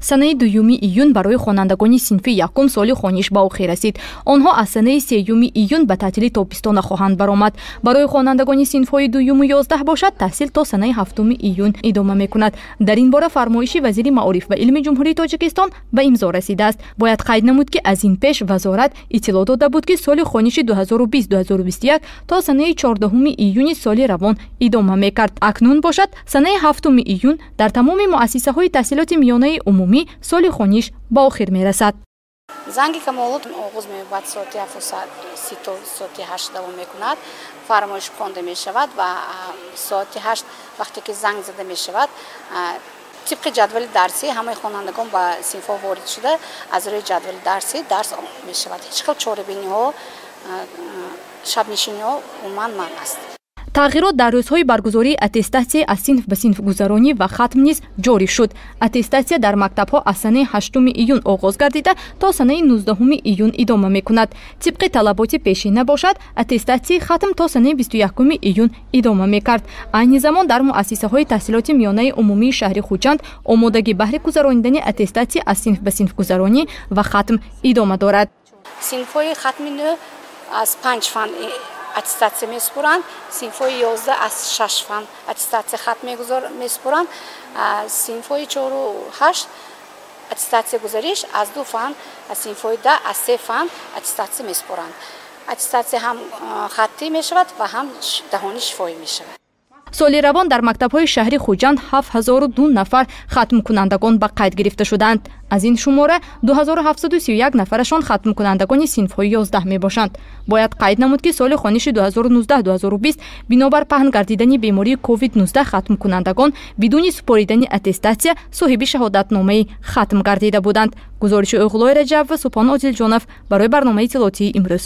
Санаи 2 июн барои хонандагони синфи якум соли хониш ба охир расид. Онҳо аз санаи 3 июн ба таътили тобистона хоҳанд баромад. Барои хонандагони синфҳои 2-юму 11 бошад, таҳсил то санаи 7 июн идома мекунад. Дар ин бора фармоиши вазири маориф ва илми Ҷумҳурии Тоҷикистон ба имзо расидааст. Бояд қайд намуд, ки аз ин пеш вазорат иттилоъ дода буд, ки соли хониши 2020-2021 то санаи 14 июни соли равон идома мекард. Акнун бошад, санаи 7 июн дар тамоми муассисаҳои таҳсилоти миёнаи умумӣ соли хониш ба охир мерасад. Занги камолот оғоз меёбад соати 7:30 то соати 8 давом мекунад. Фармоиш хонда мешавад ва соати 8 вақте ки занг зада мешавад, тибқи ҷадвали дарсӣ ҳамаи хонандагон ба синфҳо ворид шуда, аз рӯи ҷадвали дарсӣ дарс мешавад. Ҳеҷ хел чорабиниҳо, шабнишиниҳо умуман манъ аст. Тағйирот дар рӯзҳои баргузории аттестатсия аз синф ба синф гузаронӣ ва хатм низ ҷорӣ шуд. Аттестатсия дар мактабҳо аз санаи 8 июн оғоз гардида, то санаи 19 июн идома мекунад. Тибқи талаботи пешина бошад, аттестатсияи хатм то санаи 21 июн идома мекард. Айни замон дар муассисаҳои таҳсилоти миёнаи умумии шаҳри Хуҷанд омодагӣ баҳри гузаронидани аттестатсия аз синф ба синф гузаронӣ ва хатм идома дорад. Синфҳои хатми 9 аз 5 фан аттестатсия месупоранд, синфҳои 11 аз 6 фан аттестатсия хатм месупоранд, синфҳои 4 8 аттестатсия гузариш аз 2 фан, аз синфҳои 10 аз 3 фан аттестатсия месупоранд. Аттестатсия ҳам хаттӣ мешавад ва ҳам даҳони шифоҳӣ мешавад. Соли равон дар мактабҳои шаҳри Хуҷанд 7002 нафар хатмкунандагон ба қайд гирифта шуданд. Аз ин шумора 2731 нафарашон хатмкунандагони синфҳои 11 мебошанд. Бояд қайд намуд, ки соли хониши 2019-2020 бинобар паҳн гардидани бемории COVID-19 хатмкунандагон бидуни супоридани аттестатсия соҳиби шаҳодатномаи хатм гардида буданд. Гузориши Оғлои Раҷаб ва Субҳон Одилҷонов барои барномаи иттилоотии имрӯз.